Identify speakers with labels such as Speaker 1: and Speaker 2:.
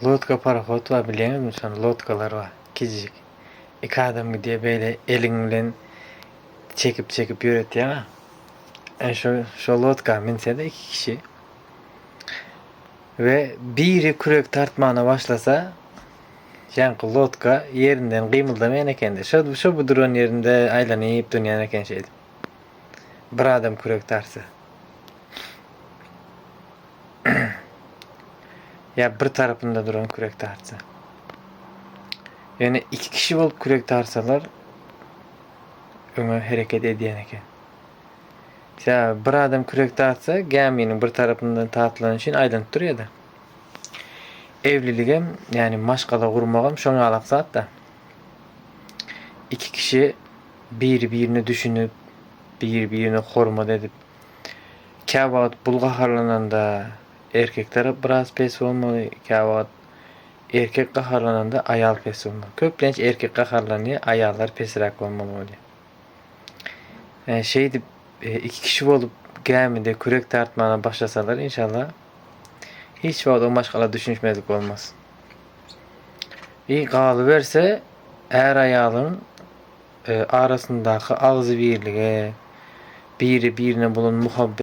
Speaker 1: Lodka parohod bar bilýäňizmi şony lodkalar bar kiçijik. Iki adam gidýär beýle eliň bilen çekip çekip ýöretýäň a. E şo şo lodka minsede iki kişi we biri kürek tartmana başlasa ýaňky lodka ýerinden gymyldamaýan ekende. Şo şo bu duran ýerinde aýlanyp dönýän eken şeýdip. Bir adam kürek tartsa. Ýa bir tarapynda duran kürek tartsa. Ýöne iki kişi bolup kürek tartsalar öňe hereket edýän eken. Sebäbi bir adam kürek tartsa gäminiň bir tarapyndan tartylany üçin aýlanyp durýar-da. Evliligem, ýagny maşgala gurmagam şoň ýalak zat-da. Iki kişi biri-birine düşünip, biri-birine hormat edip, Käwagt bul gaharlananda erkek tarap biraz pes bolmaly, käwagt erkek gaharlananda aýal pes bolmaly. Köplenç erkek gaharlanýar, aýallar pesräk bolmaly bolýar. E, şeýdip e, iki kişi bolup gämide kürek tartmana başlasalar inşallah hiç wagt o maşgala düşünişmezlik bolmaz. I galyberse är-aýalyň e, arasyndaky agzybirlige, biri-birine bolan muhabbet.